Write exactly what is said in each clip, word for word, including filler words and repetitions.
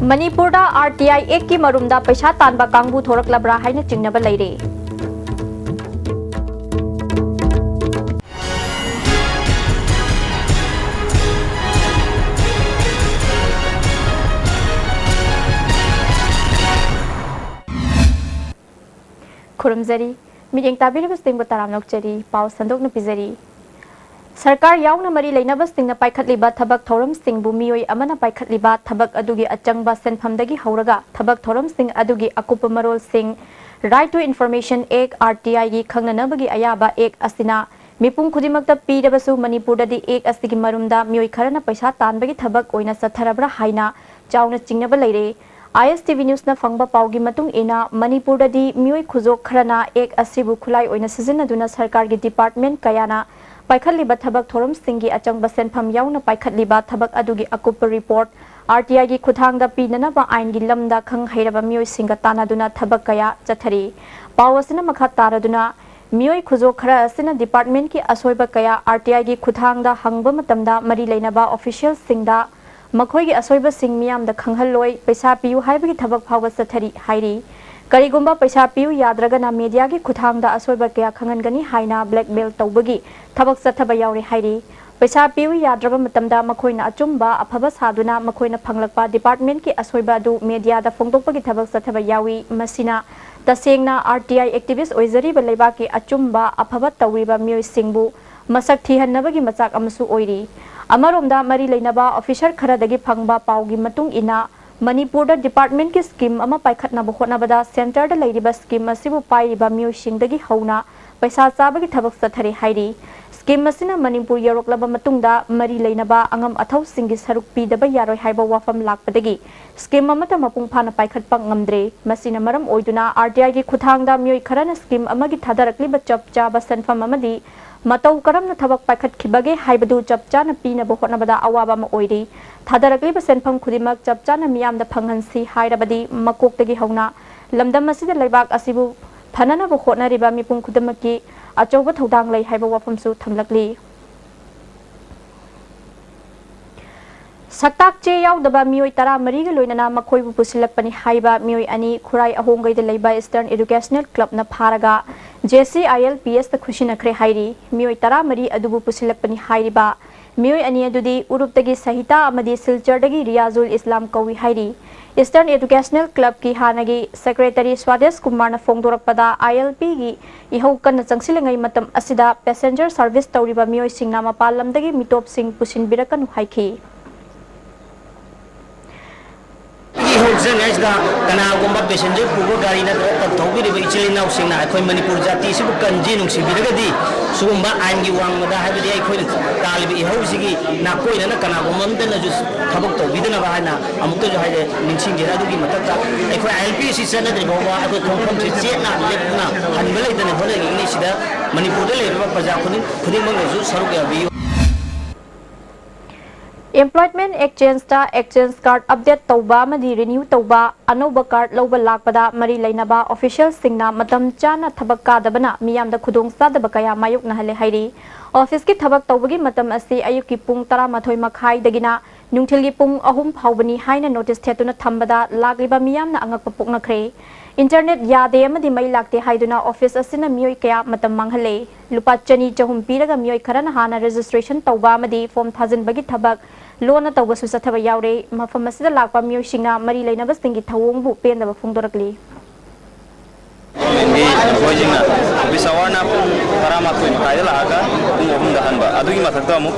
ꯃꯅꯤꯄꯨꯔꯗ R T ꯑꯥꯏ ꯑꯦꯛꯀꯤ ꯃꯔꯨꯝꯗ ꯄꯩꯁꯥ ꯇꯥꯟꯕ ꯀꯥꯡꯕꯨ ꯊꯣꯔꯛꯂꯕ꯭ꯔꯥ ꯍꯥꯏꯅ ꯆꯤꯡꯅꯕ ꯂꯩꯔꯦ꯫ ꯈꯨꯔꯨꯝꯖꯔꯤ꯫ ꯃꯤꯠꯌꯦꯡ ꯇꯥꯕꯤꯔꯤꯕꯁꯤꯡꯕꯨ ꯇꯔꯥꯝꯅ ꯑꯣꯛꯆꯔꯤ꯫ ꯄꯥꯎ ꯁꯟꯗꯣꯛꯅ ꯄꯤꯖꯔꯤ꯫ ꯁꯔꯀꯥꯔ ꯌꯥꯎꯅ ꯃꯔꯤ ꯂꯩꯅꯕꯁꯤꯡꯅ ꯄꯥꯏꯈꯠꯂꯤꯕ ꯊꯕꯛ ꯊꯧꯔꯝꯁꯤꯡꯕꯨ ꯃꯤꯑꯣꯏ ꯑꯃꯅ ꯄꯥꯏꯈꯠꯂꯤꯕ ꯊꯕꯛ ꯑꯗꯨꯒꯤ ꯑꯆꯪꯕ ꯁꯦꯟꯐꯝꯗꯒꯤ ꯍꯧꯔꯒ ꯊꯕꯛ ꯊꯧꯔꯝꯁꯤꯡ ꯑꯗꯨꯒꯤ ꯑꯀꯨꯞꯄ ꯃꯔꯣꯜꯁꯤꯡ Right to Information Act, R T I ꯒꯤ ꯈꯪꯅꯅꯕꯒꯤ ꯑꯌꯥꯕ Act ꯑꯁꯤꯅ ꯃꯤꯄꯨꯝ ꯈꯨꯗꯤꯡꯃꯛꯇ ꯄꯤꯔꯕꯁꯨ ꯃꯅꯤꯄꯨꯔꯗꯗꯤ Act ꯑꯁꯤꯒꯤ ꯃꯔꯨꯝꯗ ꯃꯤꯑꯣꯏ ꯈꯔꯅ ꯄꯩꯁꯥ ꯇꯥꯟꯕꯒꯤ ꯊꯕꯛ ꯑꯣꯏꯅ ꯆꯠꯊꯔꯕ꯭ꯔꯥ ꯍꯥꯏꯅ ꯆꯥꯎꯅ ꯆꯤꯡꯅꯕ ꯂꯩꯔꯦ꯫ I S T V News ꯅ ꯐꯪꯕ ꯄꯥꯎꯒꯤ ꯃꯇꯨꯡ ꯏꯟꯅ, ꯃꯅꯤꯄꯨꯔꯗꯗꯤ ꯃꯤꯑꯣꯏ ꯈꯨꯖꯣꯛ ꯈꯔꯅ Act ꯑꯁꯤꯕꯨ ꯈꯨꯠꯂꯥꯏ ꯑꯣꯏꯅ ꯁꯤꯖꯤꯟꯅꯗꯨꯅ ꯁꯔꯀꯥꯔꯒꯤ department ꯀꯌꯥꯅ ꯄꯥꯏꯈꯠꯂꯤꯕ ꯊꯕꯛ ꯊꯧꯔꯝꯁꯤꯡꯒꯤ ꯑꯆꯪꯕ ꯁꯦꯟꯐꯝ ꯌꯥꯎꯅ ꯄꯥꯏꯈꯠꯂꯤꯕ ꯊꯕꯛ ꯑꯗꯨꯒꯤ ꯑꯀꯨꯞꯄ report R T I ꯒꯤ ꯈꯨꯠꯊꯥꯡꯗ ꯄꯤꯅꯅꯕ ꯑꯥꯏꯟꯒꯤ ꯂꯝꯗ ꯈꯪ ꯍꯩꯔꯕ ꯃꯤꯑꯣꯏꯁꯤꯡꯒ ꯇꯥꯟꯅꯗꯨꯅ ꯊꯕꯛ ꯀꯌꯥ ꯆꯠꯊꯔꯤ꯫ ꯄꯥꯎ ꯑꯁꯤꯅ ꯃꯈꯥ ꯇꯥꯔꯗꯨꯅ, ꯃꯤꯑꯣꯏ ꯈꯨꯖꯣꯛ ꯈꯔ ꯑꯁꯤꯅ department ꯀꯤ ꯑꯁꯣꯏꯕ ꯀꯌꯥ R T I ꯒꯤ ꯈꯨꯠꯊꯥꯡꯗ ꯍꯪꯕ ꯃꯇꯝꯗ ꯃꯔꯤ ꯂꯩꯅꯕ official ꯁꯤꯡꯗ ꯃꯈꯣꯏꯒꯤ ꯑꯁꯣꯏꯕꯁꯤꯡ ꯃꯤꯌꯥꯝꯗ ꯈꯪꯍꯜꯂꯣꯏ, ꯄꯩꯁꯥ ꯄꯤꯌꯨ ꯍꯥꯏꯕꯒꯤ ꯊꯕꯛ ꯐꯥꯎꯕ ꯆꯠꯊꯔꯤ ꯍꯥꯏꯔꯤ꯫ ꯀꯔꯤꯒꯨꯝꯕ ꯄꯩꯁꯥ ꯄꯤꯌꯨ ꯌꯥꯗ꯭ꯔꯒꯅ media ꯒꯤ ꯈꯨꯠꯊꯥꯡꯗ ꯑꯁꯣꯏꯕ ꯀꯌꯥ ꯈꯪꯍꯟꯒꯅꯤ ꯍꯥꯏꯅ blackmail ꯇꯧꯕꯒꯤ ꯊꯕꯛ ꯆꯠꯊꯕ ꯌꯥꯎꯔꯤ ꯍꯥꯏꯔꯤ꯫ ꯄꯩꯁꯥ ꯄꯤꯌꯨ ꯌꯥꯗ꯭ꯔꯕ ꯃꯇꯝꯗ ꯃꯈꯣꯏꯅ ꯑꯆꯨꯝꯕ ꯑꯐꯕ ꯁꯥꯗꯨꯅ ꯃꯈꯣꯏꯅ ꯐꯪꯂꯛꯄ department ꯀꯤ ꯑꯁꯣꯏꯕ ꯑꯗꯨ media ꯗ ꯐꯣꯡꯗꯣꯛꯄꯒꯤ ꯊꯕꯛ ꯆꯠꯊꯕ ꯌꯥꯎꯏ꯫ ꯃꯁꯤꯅ ꯇꯁꯦꯡꯅ R T I activist ꯑꯣꯏꯖꯔꯤꯕ ꯂꯩꯕꯥꯛꯀꯤ ꯑꯆꯨꯝꯕ ꯑꯐꯕ ꯇꯧꯔꯤꯕ ꯃꯤꯑꯣꯏꯁꯤꯡꯕꯨ ꯃꯁꯛ ꯊꯤꯍꯟꯅꯕꯒꯤ ꯃꯆꯥꯛ ꯑꯃꯁꯨ ꯑꯣꯏꯔꯤ꯫ ꯑꯃꯔꯣꯝꯗ, ꯃꯔꯤ ꯂꯩꯅꯕ officer ꯈꯔꯗꯒꯤ ꯐꯪꯕ ꯄꯥꯎꯒꯤ ꯃꯇꯨꯡ ꯏꯟꯅ, ꯃꯅꯤꯄꯨꯔꯗ department ꯀꯤ scheme ꯑꯃ ꯄꯥꯏꯈꯠꯅꯕ ꯍꯣꯠꯅꯕꯗ centre ꯗ ꯂꯩꯔꯤꯕ scheme ꯑꯁꯤꯕꯨ ꯄꯥꯏꯔꯤꯕ ꯃꯤꯑꯣꯏꯁꯤꯡꯗꯒꯤ ꯍꯧꯅ ꯄꯩꯁꯥ ꯆꯥꯕꯒꯤ ꯊꯕꯛ ꯆꯠꯊꯔꯤ ꯍꯥꯏꯔꯤ꯫ Scheme ꯑꯁꯤꯅ ꯃꯅꯤꯄꯨꯔ ꯌꯧꯔꯛꯂꯕ ꯃꯇꯨꯡꯗ ꯃꯔꯤ ꯂꯩꯅꯕ ꯑꯉꯝ ꯑꯊꯧꯁꯤꯡꯒꯤ ꯁꯔꯨꯛ ꯄꯤꯗꯕ ꯌꯥꯔꯣꯏ ꯍꯥꯏꯕ ꯋꯥꯐꯝ ꯂꯥꯛꯄꯗꯒꯤ scheme ꯑꯃꯠꯇ ꯃꯄꯨꯡ ꯐꯥꯅ ꯄꯥꯏꯈꯠꯄ ꯉꯝꯗ꯭ꯔꯦ꯫ ꯃꯁꯤꯅ ꯃꯔꯝ ꯑꯣꯏꯗꯨꯅ R T I ꯒꯤ ꯈꯨꯠꯊꯥꯡꯗ ꯃꯤꯑꯣꯏ ꯈꯔꯅ scheme ꯑꯃꯒꯤ ꯊꯥꯗꯔꯛꯂꯤꯕ ꯆꯞ ꯆꯥꯕ ꯁꯦꯟꯐꯝ ꯑꯃꯗꯤ ꯃꯇꯧ ꯀꯔꯝꯅ ꯊꯕꯛ ꯄꯥꯏꯈꯠꯈꯤꯕꯒꯦ ꯍꯥꯏꯕꯗꯨ ꯆꯞ ꯆꯥꯅ ꯄꯤꯅꯕ ꯍꯣꯠꯅꯕꯗ ꯑꯋꯥꯕ ꯑꯃ ꯑꯣꯏꯔꯤ꯫ ꯊꯥꯗꯔꯛꯂꯤꯕ ꯁꯦꯟꯐꯝ ꯈꯨꯗꯤꯡꯃꯛ ꯆꯞ ꯆꯥꯅ ꯃꯤꯌꯥꯝꯗ ꯐꯪꯍꯟꯁꯤ ꯍꯥꯏꯔꯕꯗꯤ ꯃꯀꯣꯛꯇꯒꯤ ꯍꯧꯅ ꯂꯝꯗꯝ ꯑꯁꯤꯗ ꯂꯩꯕꯥꯛ ꯑꯁꯤꯕꯨ ꯐꯅꯅꯕ ꯍꯣꯠꯅꯔꯤꯕ ꯃꯤꯄꯨꯝ ꯈꯨꯗꯤꯡꯃꯛꯀꯤ ꯑꯆꯧꯕ ꯊꯧꯗꯥꯡ ꯂꯩ ꯍꯥꯏꯕ ꯋꯥꯐꯝꯁꯨ ꯊꯝꯂꯛꯂꯤ꯫ ꯁꯛꯇꯥꯛ ꯆꯦ ꯌꯥꯎꯗꯕ ꯃꯤꯑꯣꯏ ꯇꯔꯥꯃꯔꯤꯒ ꯂꯣꯏꯅꯅ ꯃꯈꯣꯏꯕꯨ ꯄꯨꯁꯤꯜꯂꯛꯄꯅꯤ ꯍꯥꯏꯕ ꯃꯤꯑꯣꯏ ꯑꯅꯤ ꯈꯨꯔꯥꯏ ꯑꯍꯣꯡꯒꯩꯗ ꯂꯩꯕ Eastern Educational Clubꯅ ꯐꯥꯔꯒ J C I L P Sꯇ ꯈꯨꯠꯁꯤꯟꯅꯈ꯭ꯔꯦ ꯍꯥꯏꯔꯤ꯫ ꯃꯤꯑꯣꯏ ꯇꯔꯥꯃꯔꯤ ꯑꯗꯨꯕꯨ ꯄꯨꯁꯤꯜꯂꯛꯄꯅꯤ ꯍꯥꯏꯔꯤꯕ ꯃꯤꯑꯣꯏ ꯑꯅꯤ ꯑꯗꯨꯗꯤ ꯎꯔꯨꯞꯇꯒꯤ ꯁꯍꯤꯇꯥ ꯑꯃꯗꯤ ꯁꯤꯜꯆꯔꯗꯒꯤ ꯔꯤꯌꯥꯖꯨꯜ ꯏꯁꯂꯥꯝ ꯀꯧꯏ ꯍꯥꯏꯔꯤ꯫ Eastern Educational Clubꯀꯤ ꯍꯥꯟꯅꯒꯤ Secretary ꯁ꯭ꯋꯥꯗꯦꯁ ꯀꯨꯃꯥꯔꯅ ꯐꯣꯡꯗꯣꯔꯛꯄꯗ, ILPꯒꯤ ꯏꯍꯧ ꯀꯟꯅ ꯆꯪꯁꯤꯜꯂꯤꯉꯩ ꯃꯇꯝ ꯑꯁꯤꯗ passenger service ꯇꯧꯔꯤꯕ ꯃꯤꯑꯣꯏꯁꯤꯡꯅ ꯃꯄꯥꯟ ꯂꯝꯗꯒꯤ ꯃꯤꯇꯣꯞꯁꯤꯡ ꯄꯨꯁꯤꯟꯕꯤꯔꯛꯀꯅꯨ ꯍꯥꯏꯈꯤ꯫ ꯏꯍꯧ ꯆꯪꯉꯩꯁꯤꯗ ꯀꯅꯥꯒꯨꯝꯕ passenger ꯄꯨꯕ ꯒꯥꯔꯤ ꯅꯠꯇ꯭ꯔꯒ ꯇꯞ ꯊꯧꯕꯤꯔꯤꯕ ꯏꯆꯤꯜ ꯏꯅꯥꯎꯁꯤꯡꯅ ꯑꯩꯈꯣꯏ ꯃꯅꯤꯄꯨꯔ ꯖꯥꯇꯤꯁꯤꯕꯨ ꯀꯟꯖꯤ ꯅꯨꯡꯁꯤꯕꯤꯔꯒꯗꯤ, ꯁꯤꯒꯨꯝꯕ ꯑꯥꯏꯟꯒꯤ ꯋꯥꯡꯃꯗ, ꯍꯥꯏꯕꯗꯤ ꯑꯩꯈꯣꯏꯅ ꯇꯥꯜꯂꯤꯕ ꯏꯍꯧꯁꯤꯒꯤ ꯅꯥꯀꯣꯏꯅꯅ ꯀꯅꯥꯒꯨꯝꯕ ꯑꯃꯠꯇꯅꯁꯨ ꯊꯕꯛ ꯇꯧꯕꯤꯗꯅꯕ ꯍꯥꯏꯅ ꯑꯃꯨꯛꯇꯁꯨ ꯍꯥꯏꯖ-, ꯅꯤꯡꯁꯤꯡꯖꯔꯤ꯫ ꯑꯗꯨꯒꯤ ꯃꯊꯛꯇ ꯑꯩꯈꯣꯏ ILP ꯑꯁꯤ ꯆꯠꯅꯗ꯭ꯔꯤ ꯐꯥꯎꯕ ꯑꯩꯈꯣꯏ ꯈꯣꯡꯐꯝꯁꯤ ꯆꯦꯠꯅ ꯂꯦꯞꯇꯅ ꯍꯟꯕ ꯂꯩꯇꯅ ꯍꯣꯠꯅꯈꯤꯒꯅꯤ꯫ ꯁꯤꯗ ꯃꯅꯤꯄꯨꯔꯗ ꯂꯩꯔꯤꯕ ꯄ꯭ꯔꯖꯥ ꯈꯨꯗꯤꯡ-, ꯈꯨꯗꯤꯡꯃꯛꯅꯁꯨ ꯁꯔꯨꯛ ꯌꯥꯕꯤꯌꯨ꯫ Employment Exchangeꯇ exchange card update ꯇꯧꯕ ꯑꯃꯗꯤ renew ꯇꯧꯕ, ꯑꯅꯧꯕ card ꯂꯧꯕ ꯂꯥꯛꯄꯗ ꯃꯔꯤ ꯂꯩꯅꯕ officialꯁꯤꯡꯅ ꯃꯇꯝ ꯆꯥꯅ ꯊꯕꯛ ꯀꯥꯗꯕꯅ ꯃꯤꯌꯥꯝꯗ ꯈꯨꯗꯣꯡꯆꯥꯗꯕ ꯀꯌꯥ ꯃꯥꯌꯣꯛꯅꯍꯜꯂꯦ ꯍꯥꯏꯔꯤ꯫ Officeꯀꯤ ꯊꯕꯛ ꯇꯧꯕꯒꯤ ꯃꯇꯝ ꯑꯁꯤ ꯑꯌꯨꯛꯀꯤ ꯄꯨꯡ ꯇꯔꯥꯃꯥꯊꯣꯏ ꯃꯈꯥꯏꯗꯒꯤꯅ ꯅꯨꯡꯊꯤꯜꯒꯤ ꯄꯨꯡ ꯑꯍꯨꯝ ꯐꯥꯎꯕꯅꯤ ꯍꯥꯏꯅ notice ꯊꯦꯠꯇꯨꯅ ꯊꯝꯕꯗ ꯂꯥꯛꯂꯤꯕ ꯃꯤꯌꯥꯝꯅ ꯑꯉꯛꯄ ꯄꯣꯛꯅꯈ꯭ꯔꯦ꯫ Internet ꯌꯥꯗꯦ ꯑꯃꯗꯤ ꯃꯩ ꯂꯥꯛꯇꯦ ꯍꯥꯏꯗꯨꯅ office ꯑꯁꯤꯅ ꯃꯤꯑꯣꯏ ꯀꯌꯥ ꯃꯇꯝ ꯃꯥꯡꯍꯜꯂꯦ꯫ ꯂꯨꯄꯥ ꯆꯅꯤ ꯆꯍꯨꯝ ꯄꯤꯔꯒ ꯃꯤꯑꯣꯏ ꯈꯔꯅ ꯍꯥꯟꯅ registration ꯇꯧꯕ ꯑꯃꯗꯤ form ꯊꯥꯖꯤꯟꯕꯒꯤ ꯊꯕꯛ ꯂꯣꯟꯅ ꯇꯧꯕꯁꯨ ꯆꯠꯊꯕ ꯌꯥꯎꯔꯦ꯫ ꯃꯐꯝ ꯑꯁꯤꯗ ꯂꯥꯛꯄ ꯃꯤꯑꯣꯏꯁꯤꯡꯅ ꯃꯔꯤ ꯂꯩꯅꯕꯁꯤꯡꯒꯤ ꯊꯧꯑꯣꯡꯕꯨ ꯄꯦꯟꯗꯕ ꯐꯣꯡꯗꯣꯔꯛꯂꯤ꯫ ꯒꯤ ꯑꯩꯈꯣꯏꯁꯤꯡꯅ office hourꯅ ꯄꯨꯡ ꯇꯔꯥꯃꯥꯊꯣꯏ ꯃꯈꯥꯏꯗ ꯂꯥꯛꯑꯒ ꯄꯨꯡ ꯑꯍꯨꯝꯗ ꯍꯟꯕ꯫ ꯑꯗꯨꯒꯤ ꯃꯊꯛꯇ ꯑꯃꯨꯛ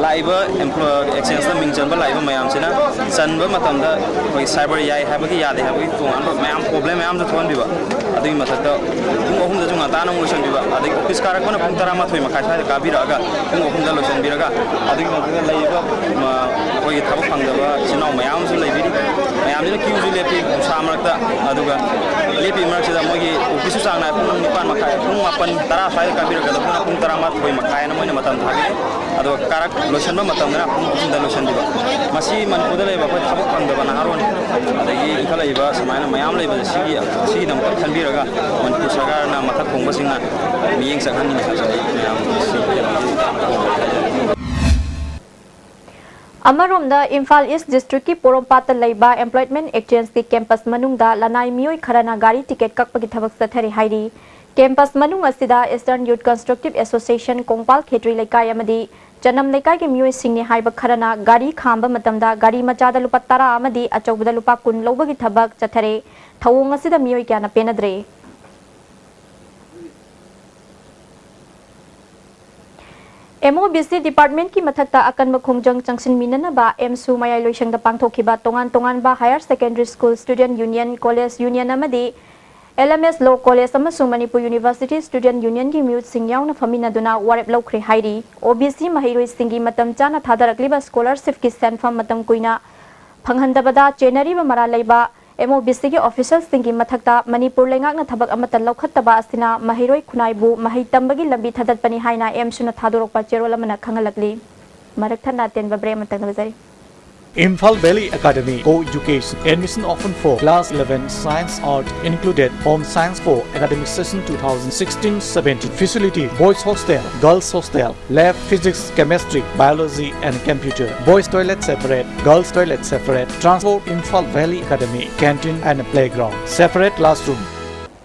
ꯂꯥꯛꯏꯕ employ-, exchangeꯇ ꯃꯤꯡ ꯆꯟꯕ ꯂꯥꯛꯏꯕ ꯃꯌꯥꯝꯁꯤꯅ ꯆꯟꯕ ꯃꯇꯝꯗ ꯑꯩꯈꯣꯏ cyber ꯌꯥꯏ ꯍꯥꯏꯕꯒꯤ ꯌꯥꯗꯦ ꯍꯥꯏꯕꯒꯤ ꯇꯣꯉꯥꯟꯕ ꯃꯌꯥꯝ problem ꯃꯌꯥꯝꯁꯨ ꯊꯣꯛꯍꯟꯕꯤꯕ꯫ ꯑꯗꯨꯒꯤ ꯃꯊꯛꯇ ꯄꯨꯡ ꯑꯍꯨꯝꯗꯁꯨ ꯉꯟꯇꯥꯅ ꯑꯃꯨꯛ ꯂꯣꯏꯁꯤꯟꯕꯤꯕ꯫ ꯑꯗꯒꯤ office ꯀꯥꯔꯛꯄꯅ ꯄꯨꯡ ꯇꯔꯥꯃꯥꯊꯣꯏ ꯃꯈꯥꯏ ꯁ꯭ꯋꯥꯏꯗ ꯀꯥꯕꯤꯔꯛꯑꯒ ꯄꯨꯡ ꯑꯍꯨꯝꯗ ꯂꯣꯏꯁꯤꯟꯕꯤꯔꯒ, ꯑꯗꯨꯒꯤ ꯃꯊꯛꯇ ꯂꯩꯔꯤꯕ, ꯃ-, ꯑꯩꯈꯣꯏꯒꯤ ꯊꯕꯛ ꯐꯪꯗꯕ ꯏꯆꯤꯟ ꯏꯅꯥꯎ ꯃꯌꯥꯝ ꯑꯃꯁꯨ ꯂꯩꯕꯤꯔꯤ꯫ ꯃꯌꯥꯝꯁꯤꯅ queueꯁꯨ ꯂꯦꯞꯄꯤ ꯅꯨꯡꯁꯥ ꯃꯔꯛꯇ꯫ ꯑꯗꯨꯒ ꯂꯦꯞꯄꯤ ꯃꯔꯛꯁꯤꯗ ꯃꯣꯏꯒꯤ officeꯁꯨ ꯆꯥꯡ ꯅꯥꯏ ꯄꯨꯡ ꯅꯤꯄꯥꯟ ꯃꯈꯥꯏ, ꯄꯨꯡ ꯃꯥꯄꯟ ꯇꯔꯥ ꯁ꯭ꯋꯥꯏꯗ ꯀꯥꯕꯤꯔꯛꯀꯗꯕꯗꯨꯅ ꯄꯨꯡ ꯇꯔꯥꯃꯥꯊꯣꯏ ꯃꯈꯥꯏ ꯍꯥꯏꯅ ꯃꯣꯏꯅ ꯃꯇꯝ ꯊꯥꯕꯤꯔꯦ꯫ ꯑꯗꯨꯒ ꯀꯥꯔꯛ ꯂꯣꯏꯁꯤꯟꯕ ꯃꯇꯝꯗꯅ ꯄꯨꯡ ꯑꯍꯨꯝꯗ ꯂꯣꯏꯁꯤꯟꯕꯤꯕ꯫ ꯃꯁꯤ ꯃꯅꯤꯄꯨꯔꯗ ꯂꯩꯕ ꯑꯩꯈꯣꯏ ꯊꯕꯛ ꯐꯪꯗꯕ ꯅꯍꯥꯔꯣꯟ ꯑꯗꯒꯤ ꯏꯟꯈꯠꯂꯛꯏꯕ ꯁꯨꯃꯥꯏꯅ ꯃꯌꯥꯝ ꯂꯩꯕꯁꯦ, ꯁꯤꯒꯤ, ꯁꯤꯒꯤꯗꯃꯛꯇ ꯈꯟꯕꯤꯔꯒ ꯃꯅꯤꯄꯨꯔ ꯁꯔꯀꯥꯔꯅ ꯃꯊꯛ ꯊꯣꯡꯕꯁꯤꯡꯅ ꯃꯤꯠꯌꯦꯡ ꯆꯪꯍꯟꯅꯤꯡꯉꯤ ꯍꯥꯏꯕꯁꯦ ꯑꯩ ꯃꯌꯥꯝ ꯁꯤ ꯀꯩꯅꯣꯒꯤ ꯐꯣꯡꯕ ꯍꯥꯏꯖꯔꯤ꯫ ꯑꯃꯔꯣꯝꯗ, ꯏꯝꯐꯥꯜ ꯏꯁ ꯗꯤꯁꯇ꯭ꯔꯤꯛꯀꯤ ꯄꯣꯔꯣꯝꯄꯥꯠꯇ ꯂꯩꯕ Employment Exchangeꯀꯤ campus ꯃꯅꯨꯡꯗ ꯂꯅꯥꯏ ꯃꯤꯑꯣꯏ ꯈꯔꯅ ꯒꯥꯔꯤ ticket ꯀꯛꯄꯒꯤ ꯊꯕꯛ ꯆꯠꯊꯔꯤ ꯍꯥꯏꯔꯤ꯫ Campus ꯃꯅꯨꯡ ꯑꯁꯤꯗ Eastern Youth Constructive Association Kongpal ꯈꯦꯇ꯭ꯔꯤ ꯂꯩꯀꯥꯏ ꯑꯃꯗꯤ ꯆꯅꯝ ꯂꯩꯀꯥꯏꯒꯤ ꯃꯤꯑꯣꯏꯁꯤꯡꯅꯤ ꯍꯥꯏꯕ ꯈꯔꯅ ꯒꯥꯔꯤ ꯈꯥꯝꯕ ꯃꯇꯝꯗ ꯒꯥꯔꯤ ꯃꯆꯥꯗ ꯂꯨꯄꯥ ꯇꯔꯥ ꯑꯃꯗꯤ ꯑꯆꯧꯕꯗ ꯂꯨꯄꯥ ꯀꯨꯟ ꯂꯧꯕꯒꯤ ꯊꯕꯛ ꯆꯠꯊꯔꯦ꯫ ꯊꯧꯑꯣꯡ ꯑꯁꯤꯗ ꯃꯤꯑꯣꯏ ꯀꯌꯥꯅ ꯄꯦꯟꯅꯗ꯭ꯔꯦ꯫ MOBC departmentꯀꯤ ꯃꯊꯛꯇ ꯑꯀꯟꯕ ꯈꯣꯡꯖꯪ ꯆꯪꯁꯤꯟꯃꯤꯟꯅꯅꯕ ꯑꯦꯝꯁꯨ ꯃꯌꯥꯏ ꯂꯣꯏꯁꯪꯗ ꯄꯥꯡꯊꯣꯛꯈꯤꯕ ꯇꯣꯉꯥꯟ ꯇꯣꯉꯥꯟꯕ Higher Secondary School Student Union, College Union ꯑꯃꯗꯤ LMS Law College ꯑꯃꯁꯨꯡ ꯃꯅꯤꯄꯨꯔ University Student Unionꯒꯤ ꯃꯤꯍꯨꯠꯁꯤꯡ ꯌꯥꯎꯅ ꯐꯝꯃꯤꯟꯅꯗꯨꯅ ꯋꯥꯔꯦꯞ ꯂꯧꯈ꯭ꯔꯦ ꯍꯥꯏꯔꯤ꯫ OBC ꯃꯍꯩꯔꯣꯏꯁꯤꯡꯒꯤ ꯃꯇꯝ ꯆꯥꯅ ꯊꯥꯗꯔꯛꯂꯤꯕ scholarshipꯀꯤ ꯁꯦꯟꯐꯝ ꯃꯇꯝ ꯀꯨꯏꯅ ꯐꯪꯍꯟꯗꯕꯗ ꯆꯦꯟꯅꯔꯤꯕ ꯃꯔꯥꯜ ꯂꯩꯕ MOBCꯒꯤ officialꯁꯤꯡꯒꯤ ꯃꯊꯛꯇ ꯃꯅꯤꯄꯨꯔ ꯂꯩꯉꯥꯛꯅ ꯊꯕꯛ ꯑꯃꯠꯇ ꯂꯧꯈꯠꯇꯕ ꯑꯁꯤꯅ ꯃꯍꯩꯔꯣꯏ ꯈꯨꯟꯅꯥꯏꯕꯨ ꯃꯍꯩ ꯇꯝꯕꯒꯤ ꯂꯝꯕꯤ ꯊꯥꯗꯠꯄꯅꯤ ꯍꯥꯏꯅ ꯑꯦꯝꯁꯨꯅ ꯊꯥꯗꯣꯔꯛꯄ ꯆꯦꯔꯣꯜ ꯑꯃꯅ ꯈꯪꯍꯜꯂꯛꯂꯤ꯫ ꯃꯔꯛ ꯊꯠꯅ ꯑꯇꯦꯟꯕ break ꯑꯃꯇꯪ ꯂꯧꯖꯔꯤ꯫ Imphal Valley Academy, co-education, admission open for class eleven, science, art included, home science for academic session two thousand sixteen seventeen. Facility: boys hostel, girls hostel, lab, physics, chemistry, biology and computer. Boys toilet separate, girls toilet separate. Transport: Imphal Valley Academy, canteen and playground. Separate classroom.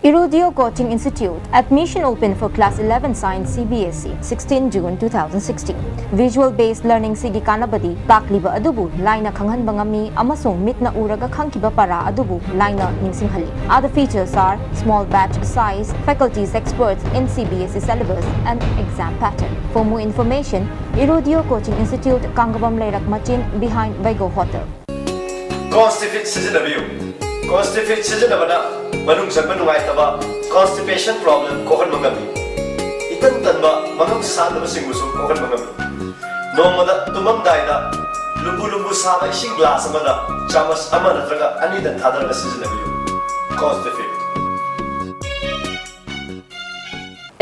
Irudio Coaching Institute, admission open for class eleven science CBSE, sixteen June two thousand sixteen. Visual based learning ꯁꯤꯒꯤ ꯀꯥꯟꯅꯕꯗꯤ ꯇꯥꯛꯂꯤꯕ ꯑꯗꯨꯕꯨ ꯂꯥꯏꯅ ꯈꯪꯍꯟꯕ ꯉꯝꯃꯤ ꯑꯃꯁꯨꯡ ꯃꯤꯠꯅ ꯎꯔꯒ ꯈꯪꯈꯤꯕ ꯄꯔꯥ ꯑꯗꯨꯕꯨ ꯂꯥꯏꯅ ꯅꯤꯡꯁꯤꯡꯍꯜꯂꯤ꯫ Other features are small batch size, faculties experts in CBSE syllabus and exam pattern. For more information, Irudio Coaching Institute, Kangabam Leirak Machin, behind Vaigo Hotel. Constipid ꯁꯤꯖꯤꯟꯅꯕꯤꯌꯨ꯫ Constipid ꯁꯤꯖꯤꯟꯅꯕꯅ ꯃꯅꯨꯡ ꯆꯪꯕ ꯅꯨꯡꯉꯥꯏꯇꯕ, constipation problem, ꯀꯣꯛꯍꯟꯕ ꯉꯝꯃꯤ꯫ ꯏꯇꯟ ꯇꯟꯕ, ꯃꯉꯝ ꯁꯥꯟꯗꯕꯁꯤꯡꯕꯨꯁꯨ ꯀꯣꯛꯍꯟꯕ ꯉꯝꯃꯤ꯫ ꯅꯣꯡꯃꯗ ꯇꯨꯝꯃꯝꯗꯥꯏꯗ ꯂꯨꯝꯕꯨ ꯂꯨꯝꯕꯨ ꯁꯥꯕ ꯏꯁꯤꯡ glass ꯑꯃꯗ ꯆꯥꯃꯁ ꯑꯃ ꯅꯠꯇ꯭ꯔꯒ ꯑꯅꯤꯗꯪ ꯊꯥꯗꯔꯒ ꯁꯤꯖꯤꯟꯅꯕꯤꯌꯨ꯫ Constipid.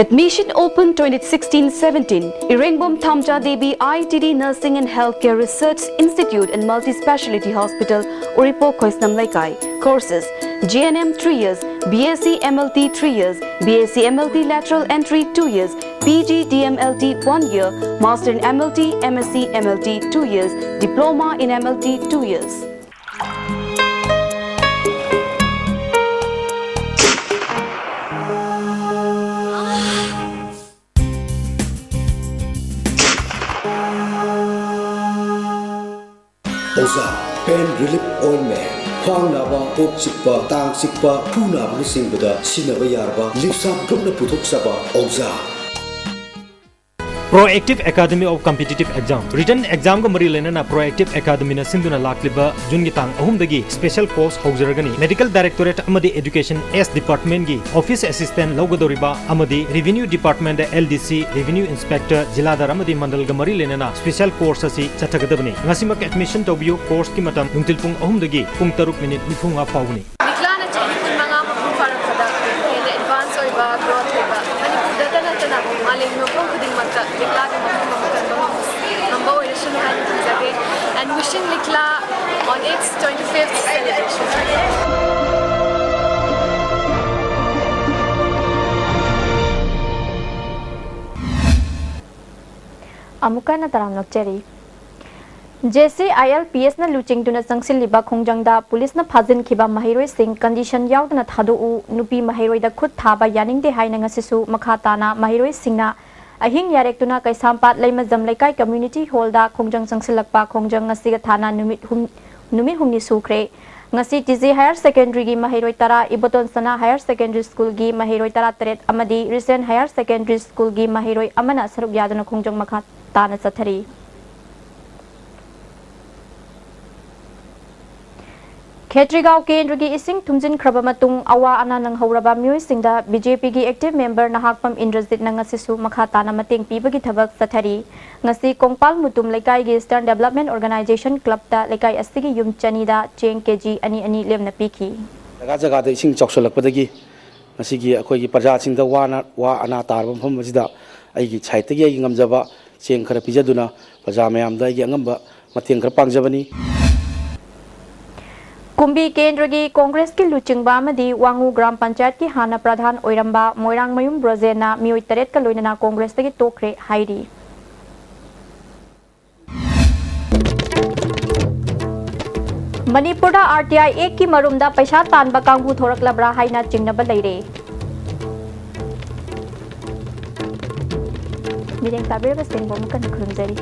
Admission open twenty sixteen seventeen. Irengbom Thamja Devi I T D Nursing and Healthcare Research Institute and Multispeciality Hospital, Uripok, Khoisnam Leikai. Courses: G N M three years, B S C M L T three years, B S C M L T lateral entry two years, P G D M L T one year, Master in M L T, M S c M L T two years, Diploma in M L T two years. ꯑꯣꯖꯥ pen relief ꯑꯣꯏꯟꯃꯦꯟ, ꯈ꯭ꯋꯥꯡ ꯅꯥꯕ, ꯀꯣꯛ ꯆꯤꯛꯄ, ꯇꯥꯡ ꯆꯤꯛꯄ, ꯈꯨ ꯅꯥꯕꯅꯆꯤꯡꯕꯗ ꯁꯤꯖꯤꯟꯅꯕ ꯌꯥꯔꯕ ꯂꯤꯞꯁꯥꯞ ꯒ꯭ꯔꯨꯞꯅ ꯄꯨꯊꯣꯛꯆꯕ ꯑꯣꯖꯥ꯫ Proactive Academy of Competitive Exam, written examꯒ ꯃꯔꯤ ꯂꯩꯅꯅ Proactive Academyꯅ ꯁꯤꯟꯗꯨꯅ ꯂꯥꯛꯂꯤꯕ ꯖꯨꯟꯒꯤ ꯇꯥꯡ ꯑꯍꯨꯝꯗꯒꯤ special course ꯍꯧꯖꯔꯒꯅꯤ꯫ Medical Directorate ꯑꯃꯗꯤ Education S Departmentꯀꯤ Office Assistant ꯂꯧꯒꯗꯧꯔꯤꯕ ꯑꯃꯗꯤ Revenue Departmentꯇ L D C, Revenue Inspector, ꯖꯤꯂꯥꯗꯥꯔ ꯑꯃꯗꯤ ꯃꯟꯗꯜꯒ ꯃꯔꯤ ꯂꯩꯅꯅ special course ꯑꯁꯤ ꯆꯠꯊꯒꯗꯕꯅꯤ꯫ ꯉꯁꯤꯃꯛ admission ꯇꯧꯕꯤꯌꯨ꯫ Courseꯀꯤ ꯃꯇꯝ ꯅꯨꯡꯊꯤꯜ ꯄꯨꯡ ꯑꯍꯨꯝꯗꯒꯤ ꯄꯨꯡ ꯇꯔꯨꯛ minute ꯅꯤꯐꯨ ꯃꯉꯥ ꯐꯥꯎꯕꯅꯤ꯫ ꯂꯤꯛꯂꯥꯅ ꯆꯍꯤ ꯀꯨꯟꯃꯉꯥ ꯃꯄꯨꯡ ꯐꯥꯔꯛꯄꯗ ꯍꯦꯟꯅ advance ꯑꯣꯏꯕ, growth ꯂꯩꯕ, ꯃꯅꯤꯄꯨꯔꯗꯇ ꯅꯠꯇꯅ ꯃꯥꯂꯦꯝꯒꯤ ꯃꯐꯝ ꯈꯨꯗꯤꯡꯃꯛꯇ ꯂꯤꯛꯂꯥꯒꯤ ꯃꯐꯝ ꯑꯃ ꯀꯟꯕ ꯉꯝꯕ, ꯉꯝꯕ ꯑꯣꯏꯔꯁꯅꯨ ꯍꯥꯏꯅ ꯈꯟꯖꯒꯦ꯫ And wishing Likla on its twenty-fifth celebration. ꯑꯃꯨꯛꯀ ꯍꯟꯅ ꯇꯔꯥꯝꯅ ꯑꯣꯛꯆꯔꯤ꯫ J C I L P Sꯅ ꯂꯨꯆꯤꯡꯗꯨꯅ ꯆꯪꯁꯤꯜꯂꯤꯕ ꯈꯣꯡꯖꯪꯗ ꯄꯨꯂꯤꯁꯅ ꯐꯥꯖꯤꯟꯈꯤꯕ ꯃꯍꯩꯔꯣꯏꯁꯤꯡ condition ꯌꯥꯎꯗꯅ ꯊꯥꯗꯣꯛꯎ, ꯅꯨꯄꯤ ꯃꯍꯩꯔꯣꯏꯗ ꯈꯨꯠ ꯊꯥꯕ ꯌꯥꯅꯤꯡꯗꯦ ꯍꯥꯏꯅ ꯉꯁꯤꯁꯨ ꯃꯈꯥ ꯇꯥꯅ ꯃꯍꯩꯔꯣꯏꯁꯤꯡꯅ ꯑꯍꯤꯡ ꯌꯥꯔꯦꯛꯇꯨꯅ ꯀꯩꯁꯥꯝꯄꯥꯠ ꯂꯩꯃꯖꯝ ꯂꯩꯀꯥꯏ community hallꯗ ꯈꯣꯡꯖꯪ ꯆꯪꯁꯤꯜꯂꯛꯄ꯫ ꯈꯣꯡꯖꯪ ꯉꯁꯤꯒ ꯊꯥꯅ ꯅꯨꯃꯤꯠ ꯍꯨꯝ-, ꯅꯨꯃꯤꯠ ꯍꯨꯝꯅꯤ ꯁꯨꯈ꯭ꯔꯦ꯫ ꯉꯁꯤ T J Higher Secondary ꯒꯤ ꯃꯍꯩꯔꯣꯏ ꯇꯔꯥ, ꯏꯕꯣꯇꯣꯟ ꯁꯅꯥ Higher Secondary School ꯒꯤ ꯃꯍꯩꯔꯣꯏ ꯇꯔꯥꯇꯔꯦꯠ ꯑꯃꯗꯤ Risen Higher Secondary School ꯒꯤ ꯃꯍꯩꯔꯣꯏ ꯑꯃꯅ ꯁꯔꯨꯛ ꯌꯥꯗꯨꯅ ꯈꯣꯡꯖꯪ ꯃꯈꯥ ꯇꯥꯅ ꯆꯠꯊꯔꯤ꯫ ꯈꯦꯇ꯭ꯔꯤꯒꯥꯎ ꯀꯦꯟꯗ꯭ꯔꯒꯤ ꯏꯁꯤꯡ ꯊꯨꯝꯖꯤꯟꯈ꯭ꯔꯕ ꯃꯇꯨꯡ ꯑꯋꯥ ꯑꯅꯥ ꯅꯪꯍꯧꯔꯕ ꯃꯤꯑꯣꯏꯁꯤꯡꯗ B J P ꯒꯤ active member ꯅꯍꯥꯛꯄꯝ ꯏꯟꯗ꯭ꯔꯖꯤꯠꯅ ꯉꯁꯤꯁꯨ ꯃꯈꯥ ꯇꯥꯅ ꯃꯇꯦꯡ ꯄꯤꯕꯒꯤ ꯊꯕꯛ ꯆꯠꯊꯔꯤ꯫ ꯉꯁꯤ ꯀꯣꯡꯄꯥꯜ ꯃꯨꯇꯨꯝ ꯂꯩꯀꯥꯏꯒꯤ Eastern Development Organization Clubꯇ ꯂꯩꯀꯥꯏ ꯑꯁꯤꯒꯤ ꯌꯨꯝ ꯆꯅꯤꯗ ꯆꯦꯡ K G ꯑꯅꯤ ꯑꯅꯤ ꯂꯦꯝꯅ ꯄꯤꯈꯤ꯫ ꯖꯒꯥ ꯖꯒꯥꯗ ꯏꯁꯤꯡ ꯆꯥꯎꯁꯤꯜꯂꯛꯄꯗꯒꯤ ꯉꯁꯤꯒꯤ ꯑꯩꯈꯣꯏꯒꯤ ꯄ꯭ꯔꯖꯥꯁꯤꯡꯗ ꯋꯥꯅ, ꯋꯥ ꯑꯅꯥ ꯇꯥꯔꯕ ꯃꯐꯝ ꯑꯁꯤꯗ ꯑꯩꯒꯤ sideꯇꯒꯤ ꯑꯩꯒꯤ ꯉꯝꯖꯕ ꯆꯦꯡ ꯈꯔ ꯄꯤꯖꯗꯨꯅ ꯄ꯭ꯔꯖꯥ ꯃꯌꯥꯝꯗ ꯑꯩꯒꯤ ꯑꯉꯝꯕ ꯃꯇꯦꯡ ꯈꯔ ꯄꯥꯡꯖꯕꯅꯤ꯫ ꯀꯨꯝꯕꯤ ꯀꯦꯟꯗ꯭ꯔꯒꯤ ꯀꯣꯡꯒ꯭ꯔꯦꯁꯀꯤ ꯂꯨꯆꯤꯡꯕ ꯑꯃꯗꯤ ꯋꯥꯉꯨ ꯒ꯭ꯔꯥꯝ ꯄꯟꯆꯥꯌꯠꯀꯤ ꯍꯥꯟꯅ ꯄ꯭ꯔꯙꯥꯟ ꯑꯣꯏꯔꯝꯕ ꯃꯣꯏꯔꯥꯡꯃꯌꯨꯝ ꯕ꯭ꯔꯣꯖꯦꯟꯅ ꯃꯤꯑꯣꯏ ꯇꯔꯦꯠꯀ ꯂꯣꯏꯅꯅ ꯀꯣꯡꯒ꯭ꯔꯦꯁꯇꯒꯤ ꯇꯣꯛꯈ꯭ꯔꯦ ꯍꯥꯏꯔꯤ꯫ ꯃꯅꯤꯄꯨꯔꯗ ꯑꯥꯔ ꯇꯤ ꯑꯥꯏ ꯑꯦꯛꯀꯤ ꯃꯔꯨꯝꯗ ꯄꯩꯁꯥ ꯇꯥꯟꯕ ꯀꯥꯡꯕꯨ ꯊꯣꯔꯛꯂꯕ꯭ꯔꯥ ꯍꯥꯏꯅ ꯆꯤꯡꯅꯕ ꯂꯩꯔꯦ꯫ ꯃꯤꯔꯦꯡ ꯇꯥꯕꯤꯔꯕꯁꯤꯡꯕꯨ ꯑꯃꯨꯛ ꯍꯟꯅ ꯈꯨꯔꯨꯝꯖꯔꯤ꯫